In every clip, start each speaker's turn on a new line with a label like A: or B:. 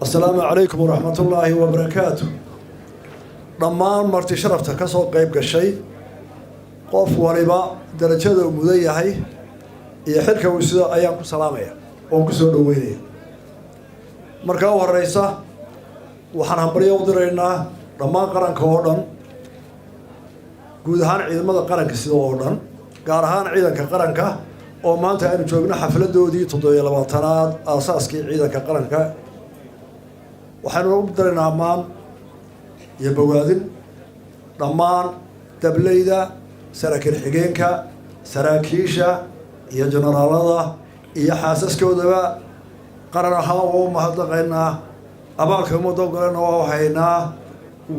A: Asalaamu calaykum waraxmatullaahi wabarakaatu. Dhammaan marti sharafta ka soo qayb gashay, qof waliba darajada uu mudan yahay iyo xilka uu sido ayaan ku salaamaya oon ku soo dhoweynaya. Markaa u horeysa, waxaan hambalyo u diraynaa dhammaan qaranka oo dhan, guud ahaan ciidamada qaranka sida oo dhan, gaar ahaan ciidanka qaranka oo maanta aynu joogno xafladoodii 27aad aasaaskii ciidanka qaranka. Waxaynu u diraynaa ammaan iyo bogaadin dhammaan dableyda, saraakiil xigeenka, saraakiisha iyo generaalada iyo xaasaskoodaba. Qaran ahaan waa u mahadnaqaynaa, abaalka ummadda galena waa haynaa,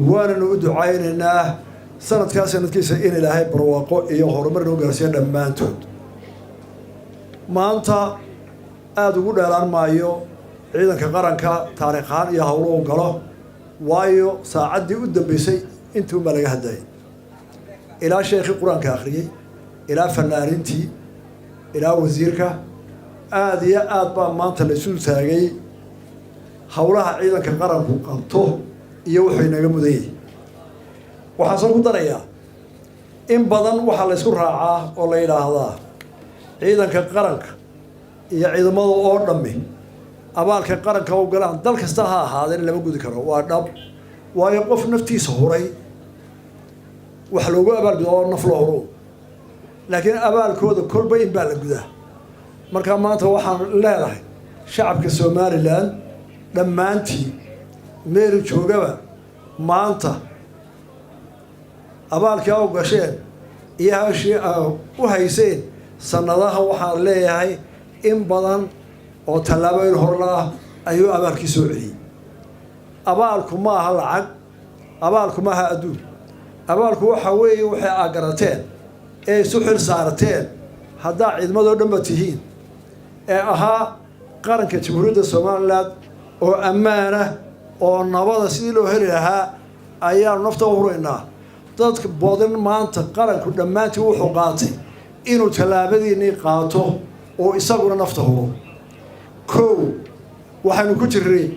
A: waananu u ducaynaynaa sanadkaa sanadkiisa in Ilaahay barwaaqo iyo horumar noo gaarsiiya dhammaantood. Maanta aada ugu dheelaan maayo ciidanka qaranka taariikh ahaan iyo howlo u galo, waayo saacaddii u dambeysay intuun baa laga hadlayay, ilaa sheekhii Qur-aanka akhriyey, ilaa fanaanintii, ilaa wasiirka. Aada iyo aad baa maanta la isu taagay howlaha ciidanka qaranku qabto iyo wuxuu inaga mudan yahay. Waxaan soo ku darayaa, in badan waxaa la ysku raacaa oo la yidhaahdaa ciidanka qaranka iyo ciidamada oo dhammi abaalka qaranka u galaan, dal kasta ha ahaadeen, lama gudi karo. Waa dhab, waayo qof naftiisa huray wax loogu abaalgudo oo naf la huro, laakiin abaalkooda kolba in baa la gudaa. Marka maanta waxaan leedahay shacabka Somaliland dhammaantii meelu joogaba, maanta abaalkii a u gasheen iyo hashii a u hayseen sanadaha, waxaan leeyahay in badan oo tallaabooyin horla ah ayuu abaalkii soo celiyey. Abaalku ma aha lacag, abaalku ma aha adduun. Abaalku waxa weeye waxay aa garateen ee isu xil saarteen haddaa ciidamadoo dhanba tihiin, ee ahaa qaranka Jamhuuriyadda Somaliland oo ammaana oo nabada sidii loo heli lahaa ayaanu nafta u huraynaa. Dadka badan maanta qaranku dhammaantii wuxuu qaatay inuu tallaabadiinnii qaato oo isaguna nafta huro. Kow, waxaynu ku jirnay,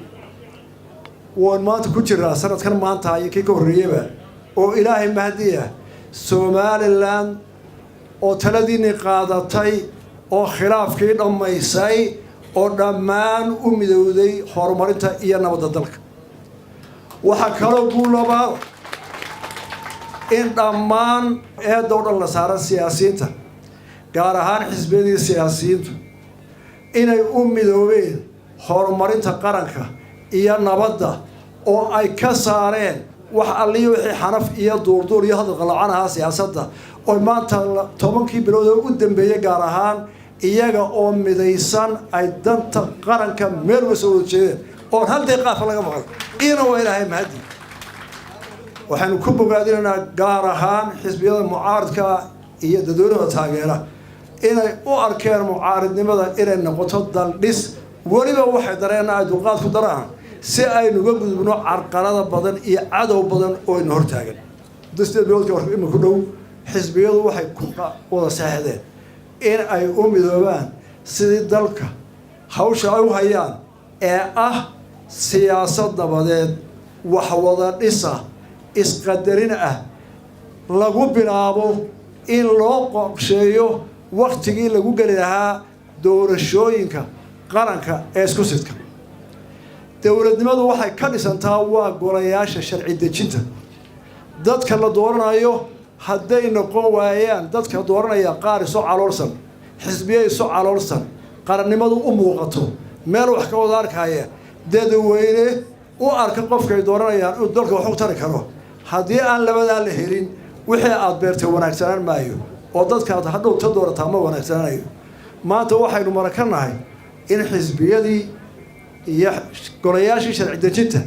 A: waan maanta ku jiraa sanadkan maanta iyo kii ka horreeyaba, oo Ilaahay mahdiya, Somaliland oo taladiinnii qaadatay oo khilaafkii dhammaysay oo dhammaan u midowday horumarinta iyo nabadda dalka. Waxaa kaloo guulabaada in dhammaan eedda o dhan la saara siyaasiyiinta, gaar ahaan xisbiyadii siyaasiyiintu, inay u midoobeen horumarinta qaranka iyo nabadda oo ay ka saareen wax alliyo wixii xanaf iyo duurduur iyo hadal qalacan ahaa siyaasadda, oo maanta 10kii bilood oo u dambeeyey gaar ahaan iyaga oo midaysan ay danta qaranka meel uga soo wada jeedeen oon hal deeqaafa laga maqal. Iyana waa Ilaahay mahadi. Waxaynu ku bogaadinaynaa gaar ahaan xisbiyada mucaaridka iyo dadweynaha taageera inay u arkeen mucaaridnimada inay noqoto daldhis, weliba waxay dareenna ay dulqaad ku daraan si aynuga gudubno carqalada badan iyo cadow badan oo aynu hortaagan. Muddo 8 biloodka hor ima ku dhow, xisbiyadu waxay ku wada seexdeen in ay u midoobaan sidii dalka hawsha ay u hayaan ee ah siyaasad nabadeed, wax wada dhisa, isqadarin ah, lagu bilaabo in loo qorsheeyo waktigii lagu geli lahaa doorashooyinka qaranka ee isku sidka. Dowladnimadu waxay ka dhisantaa waa golayaasha sharci dejinta. Dadka la dooranayo hadday noqon waayaan dadka dooranaya qaar isu caloolsan, xisbiye isu caloolsan, qarannimadu u muuqato, meel wax ka wada arkaya, dadweyne u arka qofkay dooranayaan inuu dalka wax u tari karo, haddii aan labadaa la helin, wixii aada beertay wanaagsanaan maayo oo dadkaad hadhow ta doorataa ma wanaagsanaanayo. Maanta waxaynu maraka nahay in xisbiyadii iyo golayaashii sharci dejinta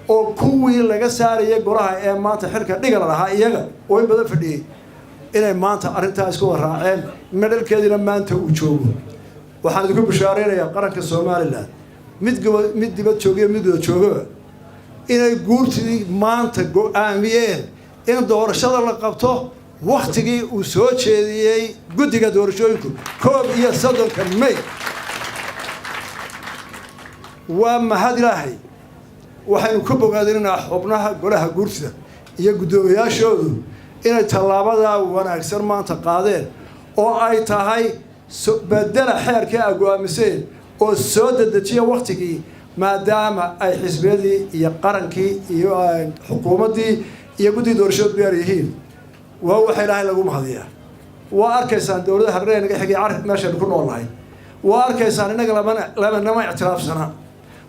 A: oo kuwii laga saarayay golaha ee maanta xilka dhigala lahaa, iyaga oo in badan fadhiyey, inay maanta arrintaa isku wada raaceen, medhalkeediina maanta uu joogo. Waxaan idinku bishaaraynayaa qaranka Somaliland, mid mid dibad joogiyo mid wada joogaba, inay guurtidii maanta go-aamiyeen in doorashada la qabto waktigii uu soo jeediyey guddiga doorashooyinku, 31-ka May. Waa mahad Ilaahay. Waxaynu ka bogaadinaynaa xubnaha golaha guurtida iyo guddoomiyaashoodu inay tallaabadaa wanaagsan maanta qaadeen, oo ay tahay bedela xeerkii ay go-aamiseen oo soo dedejiya waktigii, maadaama ay xisbiyadii iyo qarankii iyo xukuumaddii iyo guddii doorashadu diyaar yihiin. Waa waxa Ilaahay lagu mahadiyaa. Waa arkaysaan dowladaha hareer naga xigay carri meeshaynu ku nool nahay. Waa arkaysaan innaga lamanama ictiraafsana.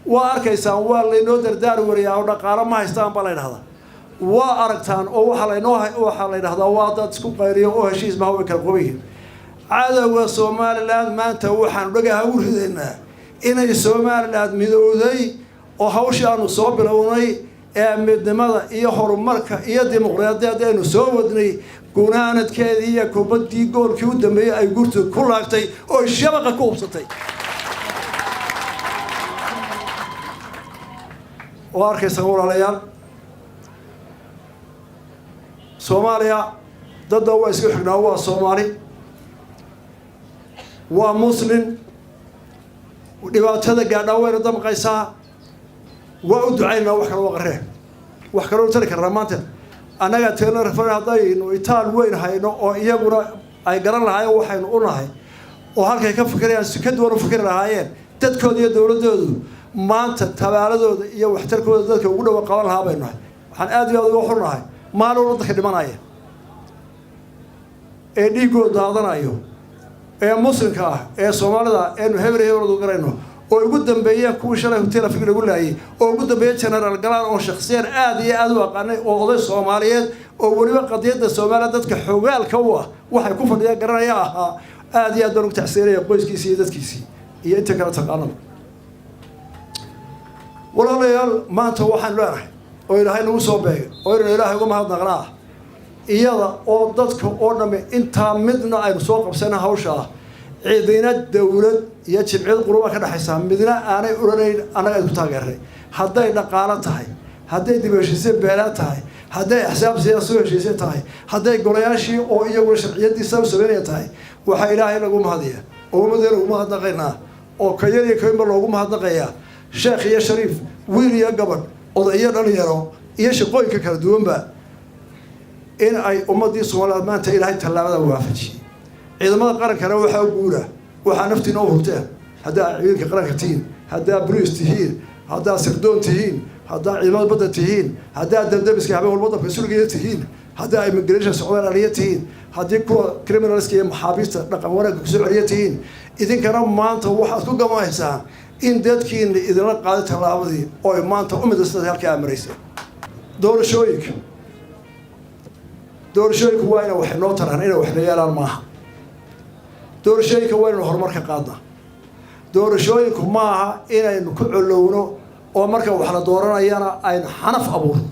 A: Waa arkaysaan, waa laynoo dardaar wariyaa oo dhaqaalo ma haystaan baa la ydhahdaa. Waa aragtaan oo waxaa la ydhahdaa waa dad isku qayriyo oo heshiis maha, way kala qoban yihiin. Cadowga Somaliland maanta waxaanu dhagaha u ridaynaa inay Somaliland midowday, oo hawshii aanu soo bilownay ee midnimada iyo horumarka iyo dimuqraadiyadda aynu soo wadnay, gunaanadkeedii iyo kubaddii goolkii u dambeeyey ay gurtu ku laagtay oo shabaqa ku hubsatay. Oo arkaysa, walaalayaal, Soomaaliya dadda waa iska xignaa, waa Soomaali, waa Muslim. Dhibaatada gaadhaa wayna damqaysaa, waa u ducaynaa. Wax kale waa qaree, wax kaloo tari karnaa maanta annaga teena refer haddaynu itaal weyn hayno oo iyaguna ay garan lahaayeen waxaynu u nahay, oo halkay ka fikirayaan si ka duwan u fikri lahaayeen, dadkooda iyo dowladdoodu maanta tabaaladooda iyo waxtarkooda dadka ugu dhowa qaban lahaa baynu nahay. Waxaan aad iyo aad uga xunnahay maalin walba dadka dhimanaya ee dhiiggooda daadanayo ee Muslimka ah ee Soomaalida eenu hebel hebel garayno, oo ugu dambeeyeen kuwii shalay hotel Afrig lagu laayay, oo ugu dambeeyey General Galaan, oo shaksiyaan aad iyo aad u aqaanay, oo oday Soomaaliyeed oo weliba qadiyadda Soomaaliya dadka xogaalka u ah waxay ku fadhiyaan garanaya ahaa. Aad iyo aad baan ugu tacsiinaya qoyskiisii iyo dadkiisii iyo inta kale taqaanaba. Walaalayaal, maanta waxaanu leenahay oo Ilaahay nagu soo beegay oo inaynu Ilaahay uga mahadnaqnaa, iyada oo dadka oo dhamme intaa midna aynu soo qabsana hawsha ah, cidina dowlad iyo jimciyad quruba ka dhexaysaa midna aanay odhanayn annaga idku taageernay, hadday dhaqaalo tahay, hadday dib heshiisye beelaad tahay, hadday axsaab siyaasi u heshiisye tahay, hadday golayaashii oo iyaguna sharciyadiisa u sameynaya tahay, waxaa Ilaahay lagu mahadiya oo ummadeena ugu mahadnaqaynaa, oo ka yar iyo kainba loogu mahadnaqayaa, sheekh iyo shariif, wiil iyo gabadh, oday iyo dhalinyaro iyo shaqooyinka kala duwanba, in ay ummadii Soomaaliyeed maanta Ilaahay tallaabada waafajiyey. Ciidamada qarankana waxaa u guura waxaa naftiina u hurteen. Haddaa ciidanka qaranka tihiin, haddaa boliis tihiin, haddaa sirdoon tihiin, haddaa ciidamada badda tihiin, haddaa damdamiska habeen walba dabka surgaya tihiin, haddaa immigration socdaal aliya tihiin, haddii kuwa criminalska iyo maxaabiista dhaqan wanaagga kusoo celiya tihiin, idinkana maanta waxaad ku gamaysaan in dadkiina idinla qaaday tallaabadii oo ay maanta u midaysantahay halkii aa maraysay. Doorashooyinku waa ina wax inoo taraan, inay waxna yeelaan maaha. Doorashooyinka waa inaynu horumar ka qaadnaa. Doorashooyinku maaha inaynu ku colowno oo marka wax la dooranayana aynu xanaf abuurno.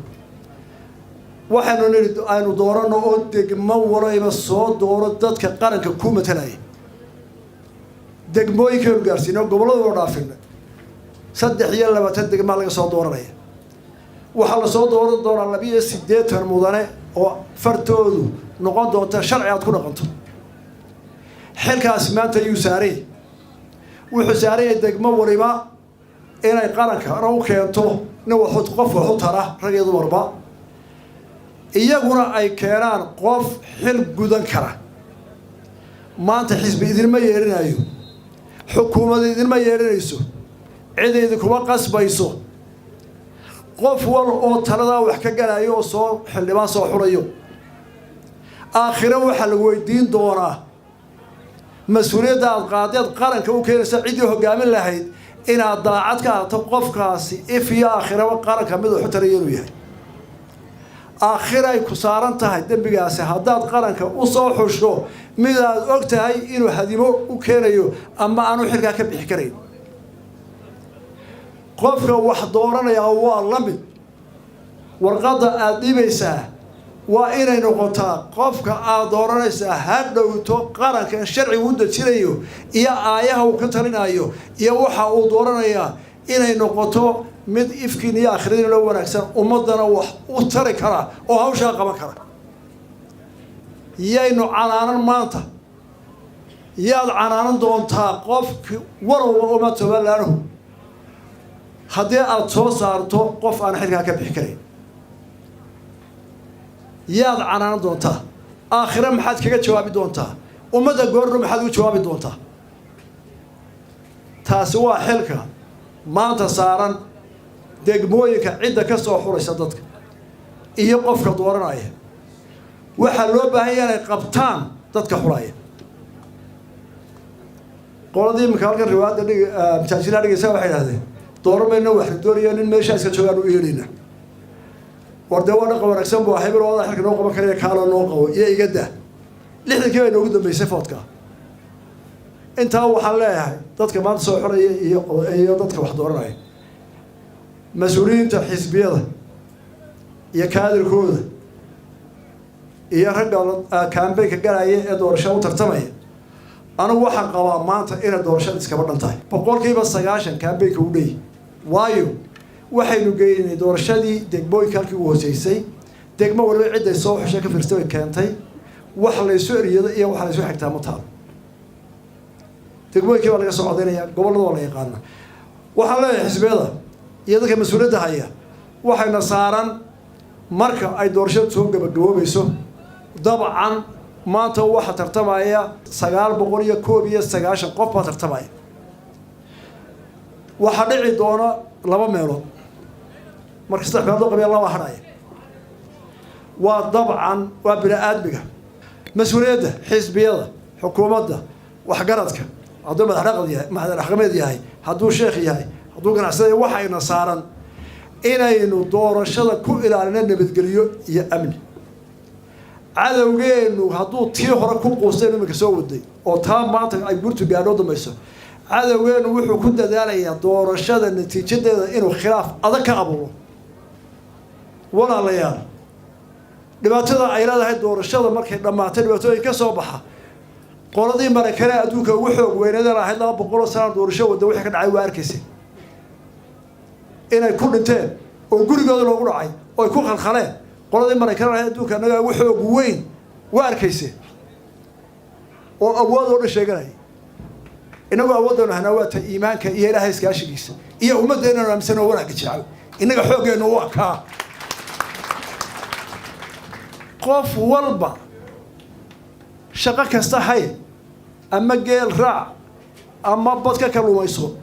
A: Waxaynu nidhi aynu dooranno oo degmo walayba soo dooro dadka qaranka ku matalaya. Degmooyinkaynu gaarsiino, gobolladuna dhaafina, 23 degmaa laga soo dooranaya. Waxaa lasoo dooran doonaa 82 mudane oo fartoodu noqon doonta sharci aad ku dhaqanto. Xilkaasi maanta ayuu saaray, wuxuu saaraya degmo waliba inay qarankana u keento nin waxu qof waxu tara, rag iyo dumarba, iyaguna ay keenaan qof xil gudan kara. Maanta xisbi idinma yeedhinayo, xukuumad idinma yeedhinayso, cid idinkuma qasbayso. Qof wal oo taladaa wax ka galayo oo soo xildhibaan soo xulayo, aakhiro waxaa lagu weydiin doonaa mas-uuliyadda aad qaadeed qaranka u keenaysa ciddii hoggaamin lahayd inaad daacad ka ahto, qofkaasi if iyo aakhiraba qaranka mid waxu taraya inuu yahay. Aakhiray ku saaran tahay dembigaasi haddaad qaranka u soo xusho midaad og tahay inuu hadimo u keenayo ama aanu xilkaa ka bixi karayn. Qofka wax dooranayaa waa la mid. Warqadda aada dhibaysaa waa inay noqotaa qofka aada dooranaysaa ha dhowto qaranka sharcigu u dejinayo iyo aayaha uu ka talinayo iyo waxa uu dooranayaa inay noqoto mid ifkiin iyo aakhiradiin loo wanaagsan, ummaddana wax u tari kara oo hawshaa qaban kara. Yaynu canaanan maanta? Yaad canaanan doontaa? Qofki walowba uma Somalilaanahu Haddii aada soo saarto qof aan xilkaa ka bixi karayn, yaad canaanan doontaa? Aakhire maxaad kaga jawaabi doontaa? Ummadda goorno maxaad ugu jawaabi doontaa? Taasi waa xilka maanta saaran degmooyinka, cidda ka soo xuraysa dadka iyo qofka dooranaya. Waxaa loo baahan yahay inay qabtaan dadka xulaya. Qoladii iminka halkan riwaayadda dhig majaajilaa dhigaysa waxay idhahdeen, "Dooran mayno, waxnu doonaya nin meeshaa iska joogaan u yeedhayna." War dee, waa dhaqan wanaagsan bu hebel oo xilka noo qaban karaya, kaalo noo qabo iyo igada. 60-kii bay noogu dambeysay foodka. Intaa waxaan leeyahay dadka maanta soo xoraya iyo dadka wax dooranaya, mas-uuliyiinta xisbiyada iyo kaadirkooda iyo ragga campaign-ka galaya ee doorashada u tartamaya, anigu waxaan qabaa maanta inay doorashada iskaba dhan tahay, 90% campaign-ka u dheyi. Waayo, waxaynu geynay doorashadii degmooyinka halkii ugu hooseysay. Degmo waliba cidday soo xushay ka fiirsta bay keentay. Wax laysu eriyado iyo wax laysu xigtaa ma taalo. Degmooyinkii baa laga soo codaynaya, gobollada waa la yaqaana. Waxaan leeyahay xisbiyada iyo dadka mas-uuliyadda haya, waxayna saaran marka ay doorashadu soo gabagaboobayso, dabcan maanta waxaa tartamaya 991 qof baa tartamaya. Waxaa dhici doona laba meelood marka saddex meelood loo qabiya, laba hadhaya. Waa dabcan, waa bini aadmiga. Mas-uuliyadda xisbiyada, xukuumadda, waxgaradka, hadduu madaxdhaqad yahay, madax dhaqameed yahay, hadduu sheekh yahay, hadduu ganacsada, waxayna saaran inaynu doorashada ku ilaalino nabadgelyo iyo amni. Cadowgeenu hadduu tii hore ku quustaynu iminka soo waday oo taa maanta ay burtu gaadho dambayso, cadowgeenu wuxuu ku dadaalayaa doorashada natiijadeeda inuu khilaaf adag ka abuuro. Walaalayaal, dhibaatada ay leedahay doorashada markay dhammaatay, dhibaatooyin ka soo baxa, qoladii Maraykane adduunka ugu xoog weyneeda lahayd 200 sanaa doorasho wadda, wixii ka dhacay waa arkaysa, inay ku dhinteen oo gurigooda loogu dhacay oo ay ku khalkhaleen. Qoladii Maraykane lahayd adduunka annagaa ugu xoog weyn, waa arkayse, oo awood oo dhan sheeganaya. Innagu awoodaynu haynaa waa ta iimaanka iyo Ilaahay iskaashigiisa iyo ummaddeennanu aaminsan oo wanaagga jecel. Innaga xooggeennu waa kaa. Qof walba shaqo kasta hay, ama geel raac, ama bad ka kalluumayso,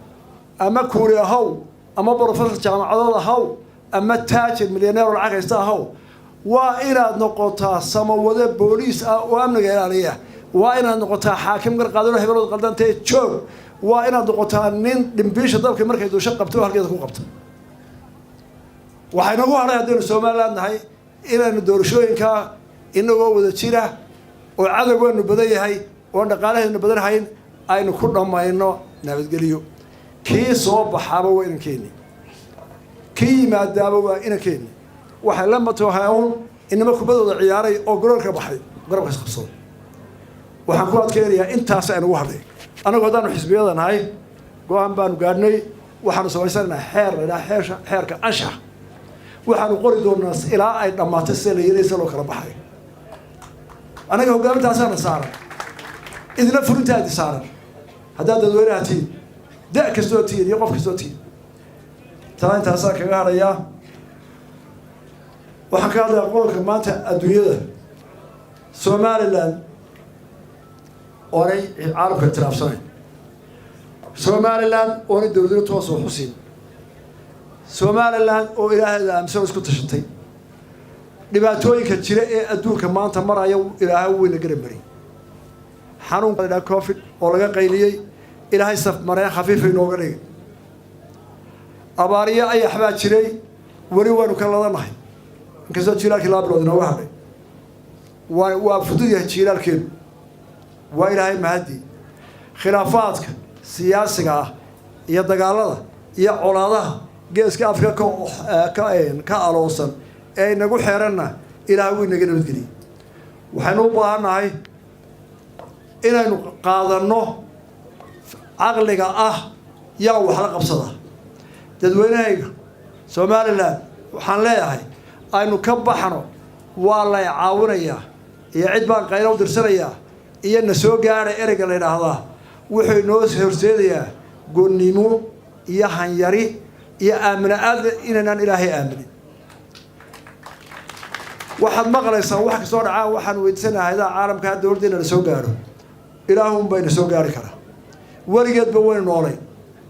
A: ama kuuri ahaw, ama professor jaamacadood ahaw, ama taajir milyaneer oo lacag haysta ahaw, waa inaad noqotaa samawade booliis ah oo amniga ilaaliya. Waa inaad noqotaa xaakim garqaadano, hebelood qaldantee joog. Waa inaad noqotaa nin dhimbiisha dabka markay duusho qabto oo halkeeda ku qabta. Waxay nagu hadhay haddaynu Somaliland nahay inaynu doorashooyinkaa inagoo wada jira oo cadowgeenu badan yahay oon dhaqaalaheenu badan hayn aynu ku dhammayno nabadgelyo. Kii soo baxaaba waa inankeeni, kii yimaadaaba waa inankeeni. Waxay la matohay un inama kubadooda ciyaaray oo garoonka baxay garabka is qabsado. Waxaan ku adkeynayaa intaas aynagu hadhay. Annagu haddaanu xisbiyada nahay, go-aan baanu gaadhnay. Waxaanu samaysanaynaa xeer la idhaha xeersha xeerka anshax. Waxaanu qori doonaa ilaa ay dhammaatay sida la yeelaysa loo kala baxay. Annaga hoggaamintaasana saaran, idina fulintaadi saaran. Haddaad dadweynaha tihiin, da' kastoo tihiin iyo qof kastoo tihiin, taa intaasaan kaga hadhayaa. Waxaan ka hadlayaa qodobka maanta adduunyada. Somaliland oonay caalamka ictiraafsanayn, Somaliland oonay dowladna toosoo xusin, Somaliland oo Ilaaheeda aaminsan oo isku tashatay, dhibaatooyinka jira ee adduunka maanta maraya Ilaahay weyna garab marin. Xanuunka la idhaha COVID oo laga qayliyey, Ilaahay saf mareen khafiifa inooga dhigay. Abaariyo ayax baa jiray, weli waynu ka ladanahay, inkastoo jiilaalkii 2 bilood inooga hadhay. Waa fudud yahay jiilaalkeenu, waa Ilaahay mahadii. Khilaafaadka siyaasiga ah iyo dagaalada iyo colaadaha Geeska Afrika ka aloosan ee inagu xeeranna, Ilaahay wuu inaga nabadgeliyey. Waxaynu u baahannahay inaynu qaadanno caqliga ah yaa wax la qabsada. Dadweynahayga Somaliland waxaan leeyahay, aynu ka baxno "waa lay caawinayaa" iyo "cid baan qaylo u dirsanayaa" iyo "na soo gaadha". Ereyga la idhaahdaa wuxuu inoo horseedayaa gonnimo iyo hanyari. Iyo aamina aad inaynaan Ilaahay aaminin. Waxaad maqlaysaa wax kastoo dhacaa, waxaan weydiisanahay hayadaha caalamka dowladdeena la soo gaadho. Ilaahun bayna soo gaari karaa. Weligeedba waynu noolay,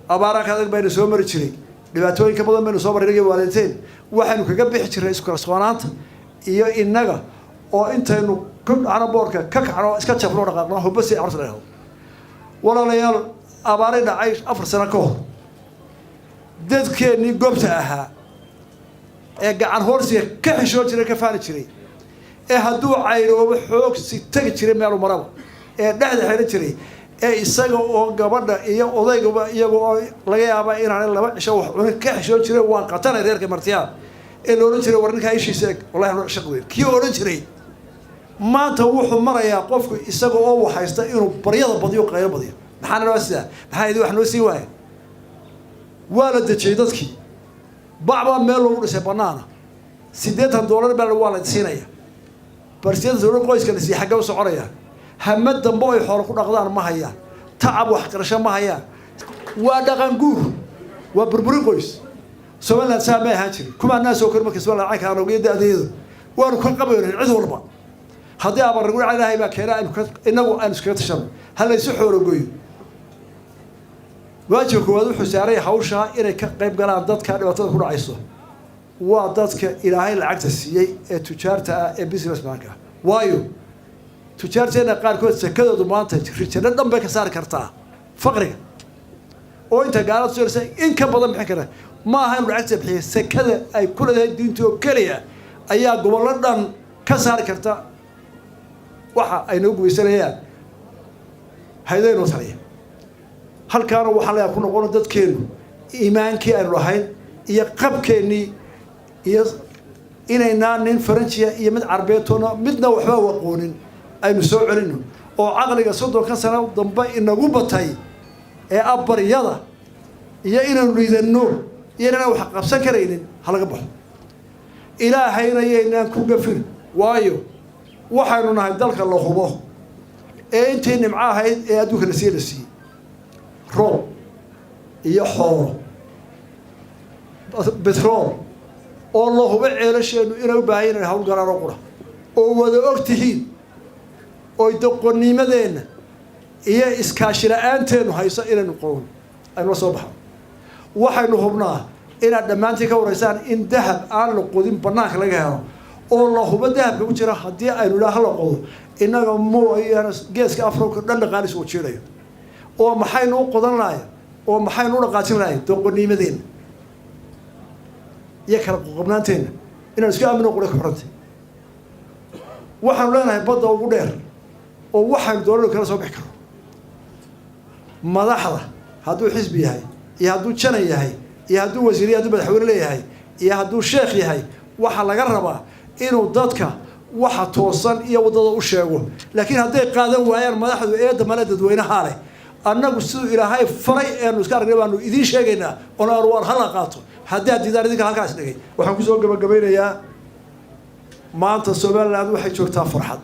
A: abaara ka adag bayna soo mari jiray, dhibaatooyin ka badan baynu soo maray inagii waalidiinteen. Waxaynu kaga bixi jirnay isku kalsoonaanta iyo innaga oo intaynu ku dhacno boorka ka kacno, iska jabno, dhaqaaqno, hubasi carta la. Walaalayaal, abaaray dhacay 4 sano ka hor, dadkeennii goobta ahaa ee gacan hoorsiga ka xishoon jiray, ka faani jiray, ee hadduu cayroobo xoogsi tegi jiray meelu maraba, ee dhexda xiran jiray, ee isaga oo gabadha iyo odaygaba iyaga oo laga yaaba inaanay 2 cisho wax cunin ka xishoon jiray, waan qatanay reerka martiyaa, ee la odhan jiray, "War ninkaa ishiisa eg, wallahi shaq weyn," kii odhan jiray, maanta wuxuu marayaa qofku isaga oo waxaysta inuu baryada badiyo, qaylo badiyo. Maxaa naloo sidaa? Maxaa idin wax noo siin waaya? Waa la dejiyey dadkii, bacbaa meel loogu dhisay banaana, $80 baa waa la siinaya. Bar $80 qoyska la siiya xaggee u soconayaan? Hama dambe ay xoolo ku dhaqdaan ma hayaan, tacab waxqarasho ma hayaan. Waa dhaqan guur, waa burburin qoys. Somaliland saa may ahaan jirin. Kumaanaa soo kori marka Somaliland caynka aan ogeyo da-deedu waanu ka qabaynin cid walba. Haddii abarnagu dhaca, Ilaahay baa keena, aynu inagu aynu iskaga tashano. Ha laysu xoologoyo. Waajibka koowaad wuxuu saaray hawshaa inay ka qayb galaan dadka dhibaatada ku dhacayso waa dadka Ilaahay lacagta siiyey ee tujaarta ah, ee businessmanka ah. Waayo, tujaarteena qaarkood sakadoodu maanta rijano dhan bay ka saari kartaa faqriga, oo inta gaalada soo in ka badan bixin kara. Ma aha inu lacagta bixiya, sakada ay ku leedahay diinta oo keliya ayaa gobollo dhan ka saari karta waxa ay noo gumaysanayaan haydaynoo taliya. Halkaana waxaa layaa ku noqono dadkeenu iimaankii aynu lahayn iyo qabkeennii iyo inaynaa nin Faranjiya iyo mid Carbeetoona midna waxba aqoonin aynu soo celino, oo caqliga 30-ka sano dambe inagu batay ee abaryada iyo inaynu liidanno iyo inaan wax qabsan karaynin ha laga baxo. Ilaahayna yaynaan ku gafin, waayo waxaynu nahay dalka la hubo ee intii nimco ahayd ee adduunka la siiye la siiyey, roob iyo xoolo, betrool oo la hubo, ceelasheenu inay u baahan inay hawl galaan oo qura, oo wada og tihiin, oy doqonnimadeenna iyo iskaashi la-aanteenu hayso inaynu qoon aynu la soo baxno. Waxaynu hubnaa inaad dhammaantiin ka waraysaan in dahab aan la qodin banaanka laga helo, oo la hubo dahabka ku jira. Haddii aynu idhaa hala qodo, innaga mooyaane geeska Afrika dhan dhaqaalis uu jiidayo. Oo maxaynu u qodan lahay oo maxaynu u dhaqaajin lahay? Doqonnimadeenna iyo kala qoqobnaanteenna inaan isku aamino qura ku xirantay. Waxaanu leenahay badda ugu dheer oo waxaynu doonano kala soo bixi karno. Madaxda, hadduu xisbi yahay iyo hadduu janan yahay iyo hadduu wasiir iyo hadduu madaxweyne leeyahay iyo hadduu sheekh yahay, waxaa laga rabaa inuu dadka waxa toosan iyo waddada u sheego. Laakiin hadday qaadan waayaan, madaxdu eedda male, dadweynaha leh. Annagu siduu Ilaahay faray eenu iska aragnay baanu idiin sheegaynaa oon aan waar hala qaato. Haddaad diidaan, idinka halkaas dhigay. Waxaan kusoo gabagabaynayaa, maanta Somaliland waxay joogtaa farxad.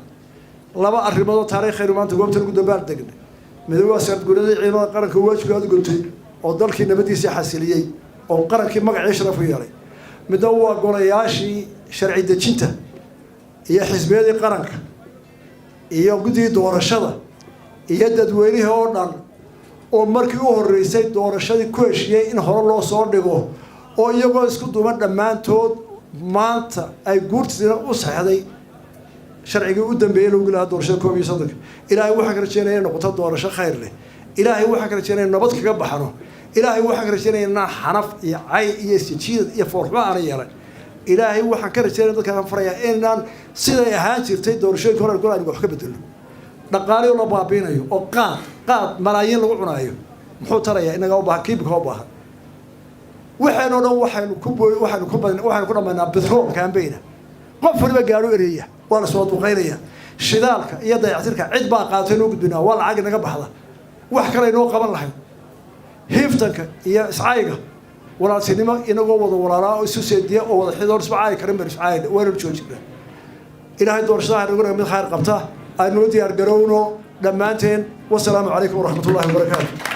A: Laba arrimoodoo taariikhaynu maanta goobta lagu dabaal degnay: mid waa sanadguuradii ciidamada qaranka waajibkaadu guntay oo dalkii nabadiisii xasiliyey oo qarankii magacii sharaf u yeelay. Midna waa golayaashii sharci dejinta iyo xisbiyadii qaranka iyo guddigii doorashada iyo dadweynihii oo dhan oo markii u horreysay doorashadii ku heshiiyey in hore loo soo dhigo, oo iyagoo isku duuban dhammaantood maanta ay guurtiisina u saxday sharcigii u dambeeyey lagu lahaa doorashada 31-ka. Ilaahay waxaan ka rajeynaya inay noqoto doorasho khayr leh. Ilaahay waxaan ka rajeynaya nabad kaga baxno. Ilaahay waxaan ka rajeynaya inaan xanaf iyo cay iyo isjijiidad iyo foorxumo aana yeelan. Ilaahay waxaan ka rajeynaya, dadkaan farayaa, inaan siday ahaan jirtay doorashooyinka hore gol aynu wax ka bedelno. Dhaqaaliyo la baabiinayo oo qaad qaad malaayiin lagu cunaayo muxuu tarayaa? Inagaa u baahan, kiibika u baahan. Waxaanoo dhan waxaynu ku dhamaynaa bitrool campaign-na. Qof waliba gaadho ereeya, waa la soo duqaynaya. Shidaalka iyo dayactirka cid baa qaadatay noo gudbinaa, waa lacag inaga baxda, wax kale inoo qaban lahayd. Hiiftanka iyo iscayga, walaaltinimo inagoo wada walaalaa oo isu seediya oo wada xidoon isma caayi karin baynu iscaayna, waynanu joojinaa. Ilaahay doorashadaha nagu naga mid khayr qabta. Aynula diyaar garowno dhammaanteen. Wasalaamu calaykum waraxmatullahi wabarakaatu.